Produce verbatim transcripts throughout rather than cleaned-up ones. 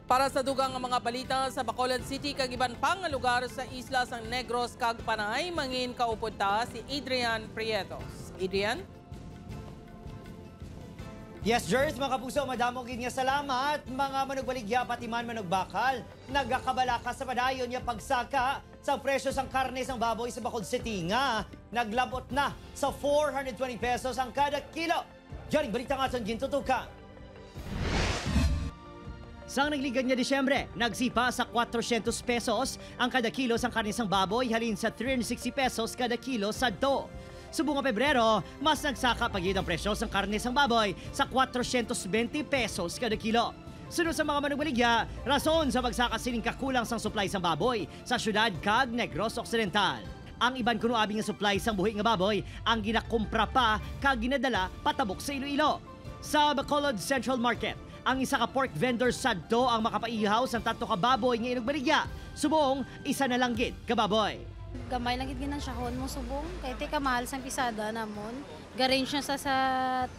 Para sa dugang nga mga balita sa Bacolod City kag iban pa nga lugar sa isla sang Negros kag Panay, mangin kaupod ta si Adrian Prietos. Adrian? Yes, Jers, mga kapuso, madamo gid nga salamat. Mga manugbaligya, pati man manugbakal, nagakabalaka sa padayon nga pagsaka sa presyo sang karne sang baboy sa Bacolod City nga naglabot na sa four hundred twenty pesos ang kada kilo. Yaring balita nga aton gintutukan. Sang nagligad nga Disyembre, nagsipa sa kwatrocientos pesos ang kada kilo sang karne sang baboy halin sa three hundred sixty pesos kada kilo sadto. Subong nga Pebrero, mas nagsaka pa gid ang presyo sang karne sang baboy sa kwatrocientos bente pesos kada kilo. Suno sa mga manugbaligya, rason sa pagsaka sining kakulang sang supply sang baboy sa siyudad kag Negros Occidental. Ang iban kuno abi nga supply sang buhi nga baboy ang ginakumpra pa kag ginadala patabok sa Iloilo. Sa Bacolod Central Market, ang isa ka pork vendor sadto ang makapaihaw sang tatlo ka baboy nga inugbaligya, subong isa na lang gid ka baboy. Gamay lang gid ginansyahon mo subong kay ti kamahal sang pisada namon. Ga-range na sa sa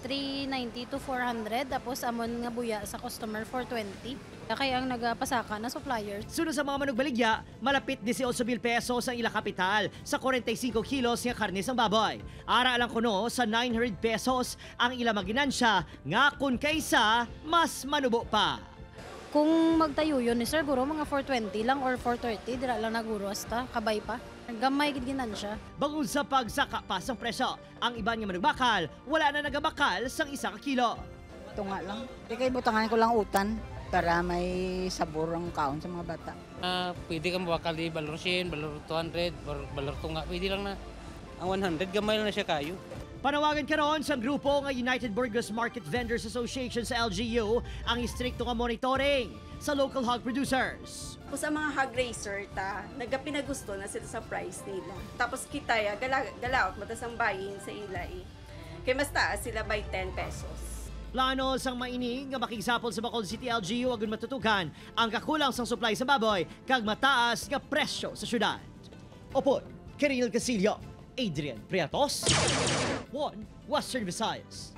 three ninety to four hundred, tapos amon nga buya sa customer four twenty. Kay ang nagapasaka na supplier. Suno sa mga manugbaligya, malapit dieciocho mil pesos ang ila kapital sa forty-five kilos nga karne sang baboy. Ara lang kuno sa nine hundred pesos ang ila maginansya nga kun kaisa mas manubo pa. Kung magtayuyon ni sir, guro mga four twenty lang or four thirty, dira lang naguro hasta kabay pa. Gamay gid ginansya. Bangod sa pagsaka pa sang presyo, ang iban nga manugbakal wala na nagabakal sang isa ka kilo. Tunga lang. Di kay butangan ko lang utan para may sabor ang kaon sa mga bata. Ah, pwede ka mabakal di balor cien, balor two hundred, balor, balor tunga. Pwede lang na. Ang one hundred, gamay lang na siya kayo. Panawagan karon sang grupo nga United Burgos Market Vendors Association sa L G U ang istrikto nga monitoring sa local hog producers. Kung sa mga hog raiser ta, nagapinagusto na sila sa price nila. Tapos kita ya, gala, galaot mata sang buying sa ila eh. Kay mas taas sila by ten pesos. Plano sang mainig nga makigsapol sa Bacolod City L G U agon matutukan ang kakulang sang supply sa baboy kag mataas nga presyo sa syudad. Upod, Kiril Casillo, Adrian Priatos, One Western Visayas.